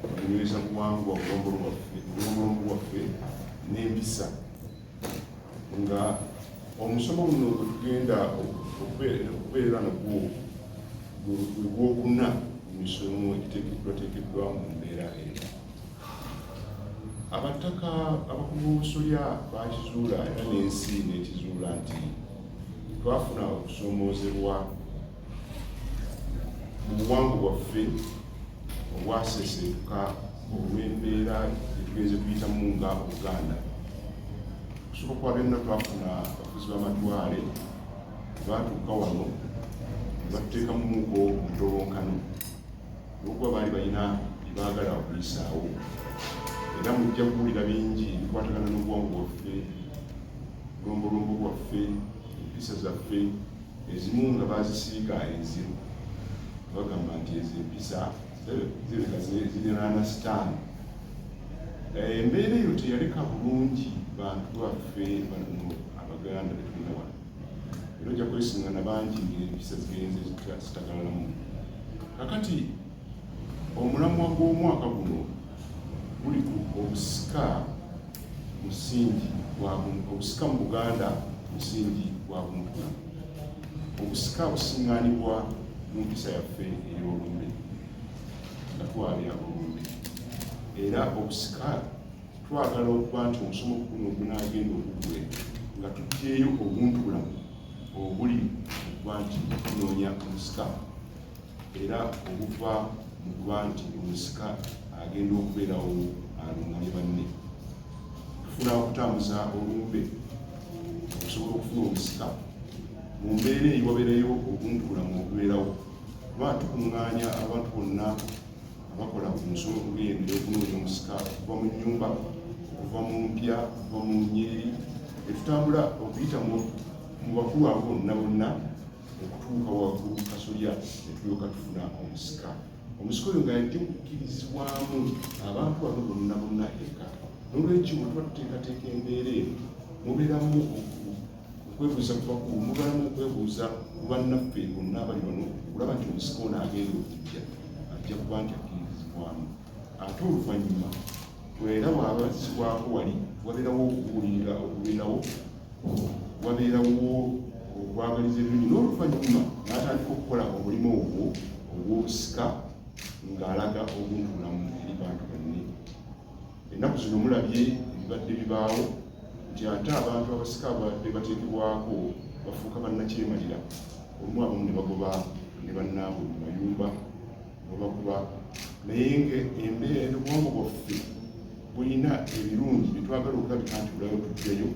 Kunyweza buwangwa, obulombolombo bwaffe n'empisa, nga omusomo guno gwe tugenda okubeera nagwo gwe gwokuna mu misomo egiteekeddwateekeddwa mu mbeera eno. Abataka abakugu b'obusolya bakizuula era n'ensi n'ekizuula nti twafuna okusoomoozebwa mu buwangwa bwaffe obwaseeseetuka olw'embeera gyetugenze tuyitamu nga Obuganda. Okusooka kwa byonna, twafuna abafuzi b'amatwale, baatuuka wano ne batuteekamuko omutolonkano olwokuba baali balina bye baagala okuyisaawo, era mujja kuwulira bingi ebikwatagana n'obuwangwa bwaffe, obulombolombo bwaffe, empisa zaffe, ezimu nga bazisiiga enziru, bagamba nti ezo empisa zireka ziriraana sitaani. Embeera eyo teyaleka bulungi bantu baffe bano Abaganda betulina wano, era ojja kwesingana bangi ng'empisa zigenze zitagalalamu. Kakati omulamwa gw'omwaka guno guli ku obusika musingi gwa obusika mu Buganda, musingi gwa buntubulamu. Obusika busiŋŋaanibwa mu mpisa yaffe ey'olumbe nga twabya olumbe, era obusika twagala okuba nti omusomo guno gunaagenda okuggwe nga tuggyeyo obuntubulamu obuli okuba nti tunoonya omusika, era obuva mu kuba nti omusika agenda okubeerawo alungamye banne. Tufuna okutambuza olumbe okusobola okufuna omusika. Mu mbeera eyo wabeerayo obuntubulamu obubeerawo, kuba tukuŋŋaanya abantu bonna abakola ku nsonga eno ey'okunoonya omusika, okuva mu nnyumba, okuva mu mpya, okuva mu nnyiriri, etutambula okuyita mu bakulu abo bonna bonna okutuuka waggulu ku kasolya, ne tulyoka tufuna omusika. Omusika oyo nga yajja okukkirizibwamu abantu bano bonna bonna eka. N'olwekyo bwe tuba tuteekateeka embeera eno, mubeeramu okwebuuza ku bakulu, mubeeramu okwebuuza ku bannaffe bonna abali wano, okulaba nti omusika ono agenda okujja ajja kuba nti akkirizibwamu. Ate oluvannyuma era bw'aba azzibwako wali, wabeerawo okubuulirira okubeerawo, wabeerawo okwagaliza ebirungi, n'oluvannyuma n'atandika okukola omulimu ogwo ogw'obusika ng'alaga obuntubulamu eri bantu banne. Ennaku zino mulabye ebibadde bibaawo nti ate abantu abasika abadde bateekebwako bafuuka bannakyemalira, olumu abamu ne bagoba ne bannaabwe mu mayumba, babakuba. Naye nga embeera obuwangwa bwaffe bulina ebirungi byetwagala okulabika nti bulayo tujjayo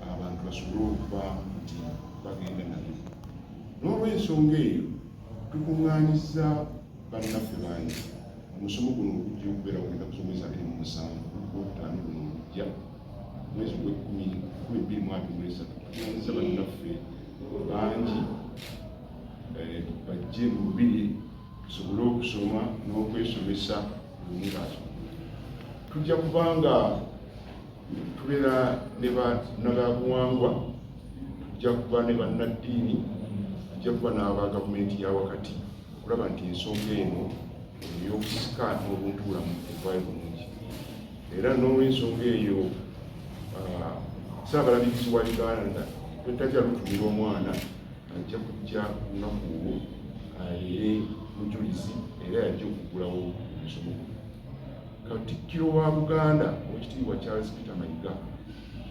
abantu basobole okuba nti bagenda nabyo. N'olwensonga eyo tukuŋŋaanyiza bannaffe bangi. Omusomo guno ogujja okubeera kugenda ku mwezi 27 ogwokutaano guno ogujja, mwezi gw'ekkumi, 2023. Tukuŋŋaanyiza bannaffe bangi bajje mu lubiri tusobole okusoma n'okwesomesa bulungi. Tujja kubanga tubeera ne bannabuwangwa, tujja kuba ne bannaddiini, tujja kuba n'aba gavumenti ya wakati, okulaba nti ensonga eno ey'okusika n'obuntubulamu evaayo bulungi. Era n'olwensonga eyo, Ssaabalabirizi wa Uganda twetajja lutumira omwana ajja kujja ku lunaku olwo abeere mujulizi, era yajja okuggulawo omusomo guno. Katikkiro wa Buganda, Owekitiibwa Charles Peter Mayiga,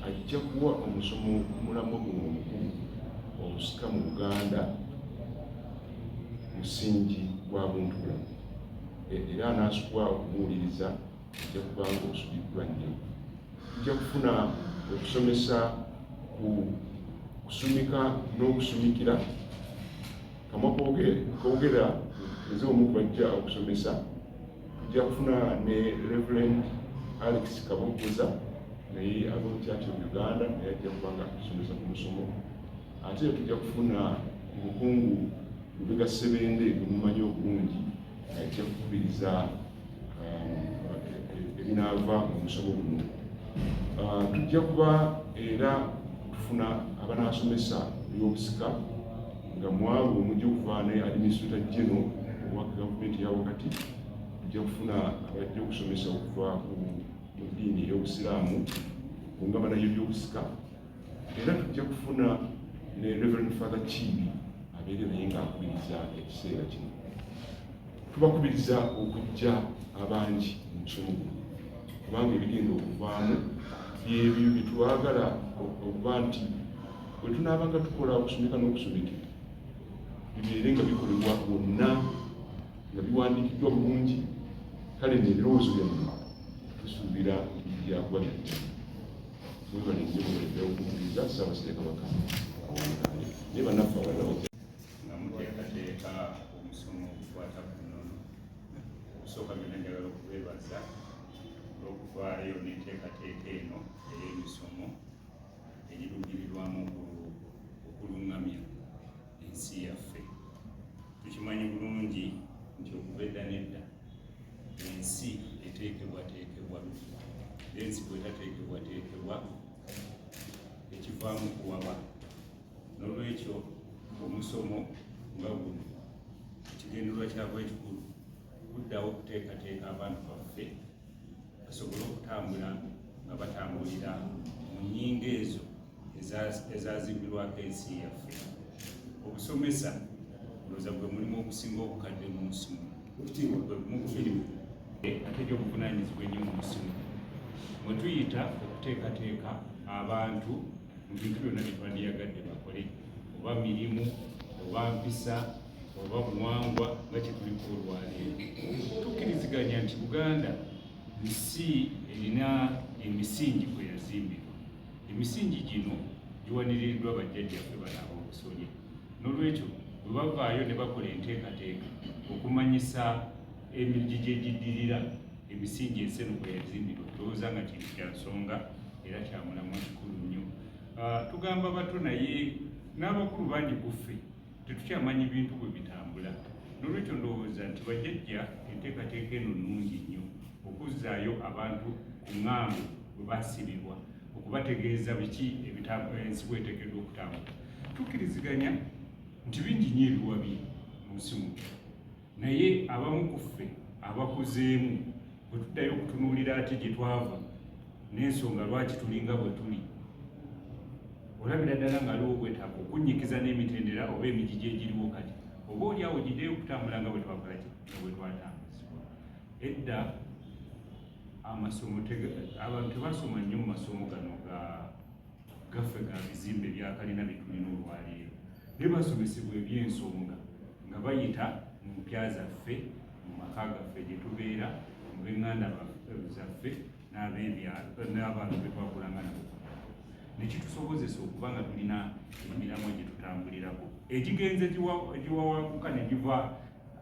ajja kuwa omusomo ku mulamwa guno omukulu, obusika mu Buganda musingi gwa buntubulamu, era anaasubwa okumuwuliriza ajja kuba nga osubiddwa nnyo. Tujja kufuna okusomesa ku kusumika n'okusumikira. Kamwa koogera nze omu bajja okusomesa. Tujja kufuna ne Reverend Alex Kabogoza, naye ava mu Church of Uganda, naye ajja kuba nga atusomesa ku musomo. Ate tujja kufuna omukungu Lubega Sebende gwe mumanyi obulungi, ajja kukubiriza ebinaava mu musomo guno. Tujja kuba era tufuna abanaasomesa ebyobusika, nga mwabo omujja okuva ne Administrator General owa gavumenti ya wakati. Tujja kufuna abajja okusomesa okuva ku mu ddiini ey'Obusiraamu ku ngabana y'ebyobusika, era tujja kufuna ne Reverend Father Kiibi abeere naye ng'akubiriza ekiseera kino. Tubakubiriza okujja abangi mu musomo guno kubanga ebigenda okuvaamu byebyo bye twagala okuba nti bwe tunaabanga tukola okusomeka n'okusomeke bibeere nga bikolebwa wonna nga biwandiikiddwa bulungi. Kale n'ebirowoozo byammwe tusuubira bijja kuba byajjana. Mwebale nnyo, mwebalidde okuwuliriza. Ssaabasajja Kabaka awangaale, naye bannaffe abalala bajja. Nga muteekateeka omusomo ogukwata ku nnono, okusooka byonna njagala okubeebaza olw'okuvaayo n'enteekateeka eno ey'emisomo egiruubirirwamu okuluŋŋamya ensi yaffe. Tukimanyi bulungi nti okuva edda n'edda ensi eteekebwateekebwa, era ensi bw'etateekebwateekebwa ekivaamu kuwaba. N'olwekyo omusomo nga guno ekigendererwa kyagwo ekikulu kuddawo okuteekateeka abantu baffe basobole okutambula nga batambulira mu nnyingo ezo ezazimbirwako ensi yaffe. Obusomesa ndowooza gwe mulimu ogusinga obukadde mu nsi muno, gwe gumu ku mirimu ate egy'obuvunaanyizibwa ennyo mu nsi muno, mwe tuyita okuteekateeka abantu mu bintu byonna bye twandiyagadde bakole, oba mirimu oba mpisa oba buwangwa nga kye tuliko olwaleero. Tukkiriziganya nti Buganda nsi erina emisingi kwe yazimbibwa. Emisingi gino giwaniriddwa bajjajjaffe bano ab'obusolya. N'olwekyo bwe bavaayo ne bakola enteekateeka okumanyisa emigigi egiddirira emisingi ensi eno kwe yazimbibwa, tulowooza nga kintu kya nsonga era kya mulamwa kikulu nnyo. Tugamba bato, naye n'abakulu bangi ku ffe tetukyamanyi bintu bwe bitambula. N'olwekyo ndowooza nti bajjajja enteekateeka eno nnungi nnyo okuzzaayo abantu ku ŋŋango bwe basibibwa, okubategeeza biki ensi bweteekeddwa okutambula. Tukkiriziganya nti bingi nnyo ebiwabye mu nsi muno, naye abamu ku ffe abakuzeemu bwe tuddayo okutunuulira ate gye twava n'ensonga lwaki tulinga bwe tuli, olabira ddala nga aliwo obwetaavu okunnyikiza n'emitendera oba emigigi egiriwo kati, oba oli awo giddeyo okutambula nga bwe twakola ki, nga bwe twatambuzibwa edda. Amasomo, abantu tebasoma nnyo mu masomo gano ga gaffe ga bizimbe byakalina bye tulina olwaleero, naye basomesebwa eby'ensonga nga bayita mu mpya zaffe, mu maka gaffe gye tubeera, mu b'eŋŋanda zaffe n'ab'ebyalo n'abantu be twakulanga nabo, ne kitusobozesa okuba nga tulina emiramwa gye tutambulirako egigenze giwawaguka ne giva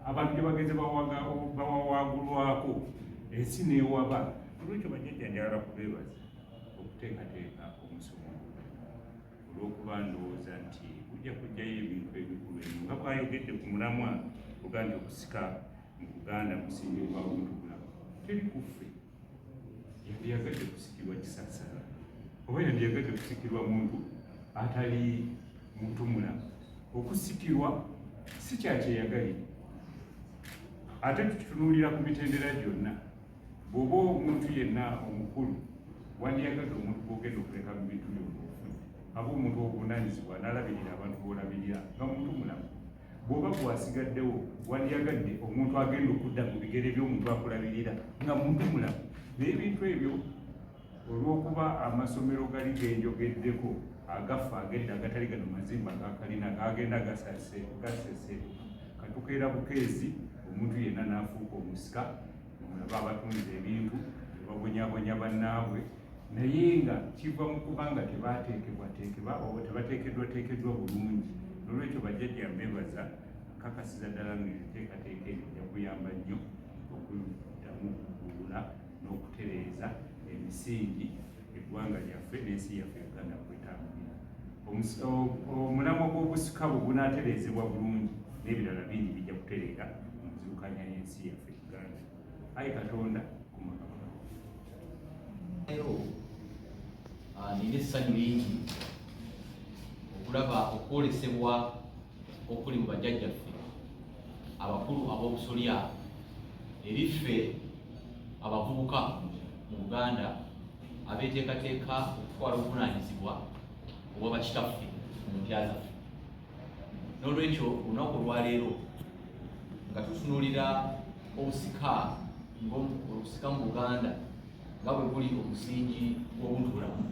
abantu gye bagenze bawawaagulwako ensi n'ewaba. Olwekyo bajjajja njagala kubeebaza okuteekateeka omusomo olw'okuba ndowooza nti gujja kuggyayo ebintu ebikulu ennyo nga bw'ayogedde ku mulamwa oga nti okusika mu Buganda musingi gwa buntu bulamu. Teri ku ffe yandiyagadde kusikirwa kisasala oba yandiyagadde kusikirwa muntu atali muntu mulamu. Okusikirwa si kyakyeyagalire, ate tukitunuulira ku mitendera gyonna. Bw'oba omuntu yenna omukulu, wandiyagadde omuntu gw'ogenda okuleka mu bintu byonna ofudde aba omuntu obuvunaanyizibwa n'alabirira abantu b'olabirira nga muntu mulamu. Bw'oba gwasigaddewo, wandiyagadde omuntu agenda okudda mu bigere by'omuntu akulabirira nga muntu mulamu. Naye ebintu ebyo, olw'okuba amasomero gali genjogeddeko agaffe agedda agatali gano mazimba agakalina gagenda gaseseetuka, katukeera bukeezi omuntu yenna n'afuuka omusika. Mulaba abatunze ebintu ne babonyabonya bannaabwe, naye nga kiva mu kuba nga tebateekebwateekeba oba tebateekeddwateekeddwa bulungi. N'olwekyo bajjajja mbeebaza, kakasiza ddala nga enteekateeka eno ejja kuyamba nnyo okuddamu okugumbula n'okutereeza emisingi eggwanga lyaffe n'ensi yaffe Uganda kwetambulira. Omulamwa gw'obusika bwe gunaatereezebwa bulungi, n'ebirala bingi bijja kutereera mu nzirukanya y'ensi yaffe Uganda. Ayi Katonda, kuma Kabaka. Leero nina essanyu lingi okulaba okwolesebwa okuli mu bajjajjaffe abakulu ab'obusolya. eri ffe abavubuka mu Buganda abeteekateeka okutwala obuvunaanyizibwa obwa bakitaffe mu mpya zaffe. N'olwekyo olunaku olwaleero nga tutunuulira obusika ng'obusika mu Buganda nga bwe guli omusingi gw'obuntu bulamu,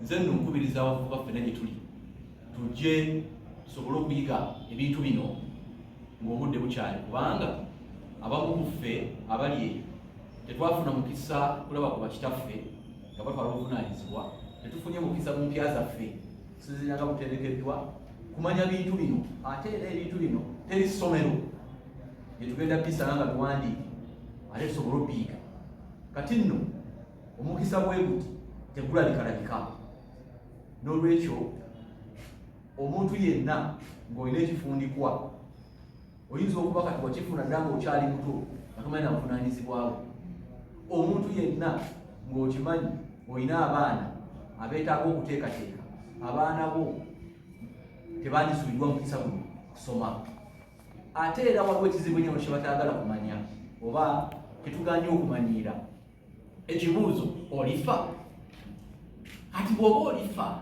nze nno nkubiriza abavubuka ffenna gye tuli tujje tusobole okuyiga ebintu bino ng'obudde bukyali, kubanga abamu ku ffe abali eyo tetwafuna mukisa kulaba ku bakitaffe nga batwala obuvunaanyizibwa, tetufunye mukisa mu mpya zaffe kusinziira nga buterekeddwa kumanya bintu bino. Ate era ebintu bino teri ssomero gyetugenda bisanga nga biwandiike ate tusobole obiyiga. Kati nno omukisa bwe guti tegulabikalabika. N'olwekyo omuntu yenna ng'olina ekifundikwa oyinza okuba kati wakifuna dda ng'okyali muto nga tomanyi na buvunaanyizibwawo. Omuntu yenna ng'okimanyi olina abaana abeetaaga okuteekateeka, abaana bo tebandisuuliddwa mukisa guno kusoma. Ate era waliwo ekizibu ennyo kye bataagala kumanya oba ketuganye okumanyiira, ekibuuzo olifa. Kati bw'oba olifa,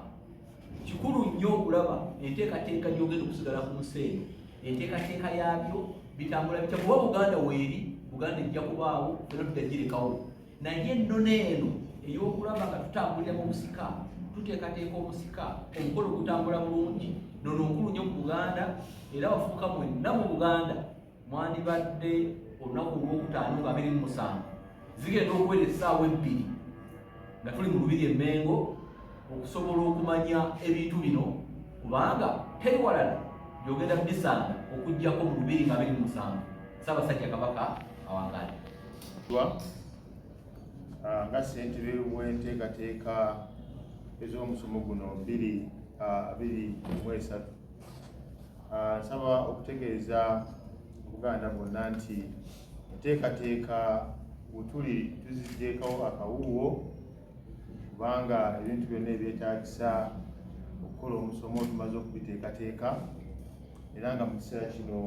kikulu nnyo okulaba enteekateeka gy'ogenda okusigala ku nsi eno, enteekateeka yaabyo bitambula bitya, kuba Buganda weeri, Buganda ejja kubaawo, fena tutagirekawo. Naye ennono eno ey'okulaba nga tutambulira mu busika, tuteekateeka obusika, omukolo gutambula bulungi, nono nkulu nnyo mu Buganda. Era abavubuka mwenna mu Buganda mwandibadde olunaku olwokutaano nga 27 zigenda okuwera essaawa 2 nga tuli mu Lubiri e Mmengo okusobola okumanya ebintu bino, kubanga teri walala gy'ogenda bisanga okuggyako mu Lubiri nga 27. Ssaabasajja Kabaka awangaale. Nga ssentebe w'enteekateeka ez'omusomo guno 2023, nsaba okutegeeza Obuganda bwonna nti enteekateeka wetuli tuziggyeko akawuuwo, kubanga ebintu byonna ebyetaagisa okukola omusomo tumaze okubiteekateeka, era nga mu kiseera kino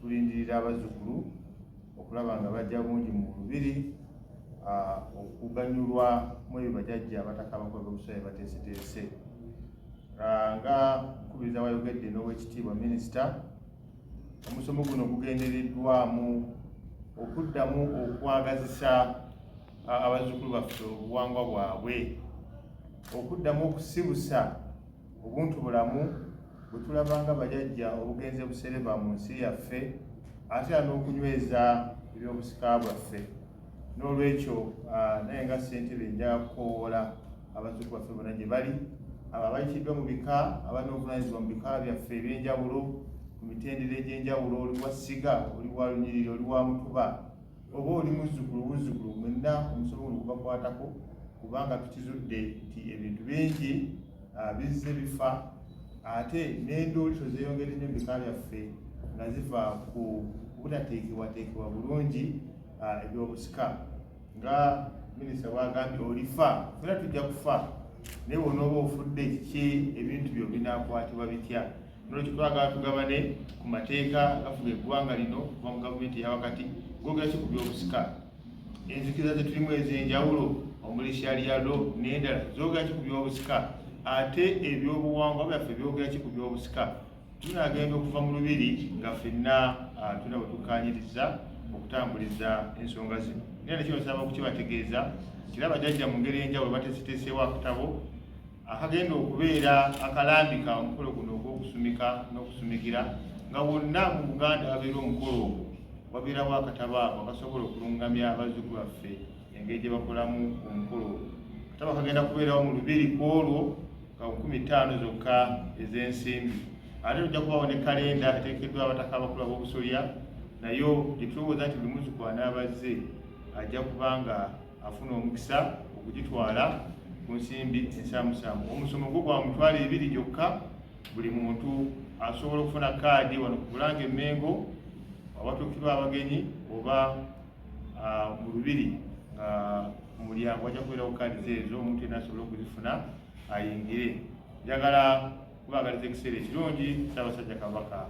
tulindirira abazzukulu okulaba nga bajja bungi mu Lubiri okuganyulwa mu ebyo bajjajja abataka abakulu b'obusolya bateeseteese. Nga mukubiriza wayogedde n'owekitiibwa minisita, omusomo guno gugendereddwamu okuddamu okwagazisa abazzukulu baffe obuwangwa bwabwe, okuddamu okusibusa obuntu bulamu bwe tulaba nga bajajja obugenze busereba mu nsi yaffe, ate era n'okunyweza ebyobusika bwaffe. N'olwekyo naye nga ssentebe njaga kukoowoola abazzukulu baffe bonna gye bali, abo abayitiddwa mu bika, abalina obuvunaanyizibwa mu bika byaffe eby'enjawulo, ku mitendera egy'enjawulo, oli wa ssiga, oli wa lunyiriri, oli wa mutuba, oba oli muzzukulu buzzukulu, mwenna omusomo guno gubakwatako, kubanga tukizudde nti ebintu bingi bizze bifa, ate n'endooliso zeeyongedde nnyo mu bika byaffe nga ziva ku butateekebwateekebwa bulungi ebyobusika. Nga minisita bwagambye, olifa, fena tujja kufa, naye bw'onooba ofudde kiki ebintu byo binaakwatibwa bitya? Nolwekyo twagala tugabane ku mateeka agafuga eggwanga lino okuva mu gavumenti eya wakati, googera ki ku byobusika, enzikiriza ze tulimu ez'enjawulo omuli sharia law n'endala zoogera ki ku byobusika, ate ebyobuwangwa byaffe byogera ki ku byobusika. Tunaagenda okuva mu Lubiri nga ffenna tulina bwe tukkaanyiriza okutambuliza ensonga zino. Naye nakino nsaba okukibategeeza nti era bajjajja mu ngeri enjawulo bateeseteeseewo akatabo akagenda okubeera akalambika omukolo guno ogw'okusumika n'okusumikira, nga wonna mu Buganda wabeera omukolo ogwo wabeerawo akatabo ako akasobola okulungamya abazzukulu baffe engeri gye bakolamu omukolo ogwo. Akatabo kagenda kubeerawo mu Lubiri ku olwo nga 5000 zokka ez'ensimbi. Ate tujja kubaawo ne kalenda eteekeddwa abataka abakulu ab'obusolya, nayo gye tulowooza nti buli muzzukulu anaaba azze ajja kuba nga afuna omukisa okugitwala ku nsimbi ensaamusaamu. Omusomo gwo gwa 20,000 gyokka, buli muntu asobola okufuna kaadi wano ku Bulange e Mmengo awatuukirwa abagenyi oba mu Lubiri nga mu mulyango wajja kubeerawo kaadi zeezo, omuntu yenna asobola okuzifuna ayingire. Njagala kubaagaliza ekiseera ekirungi. Ssaabasajja Kabaka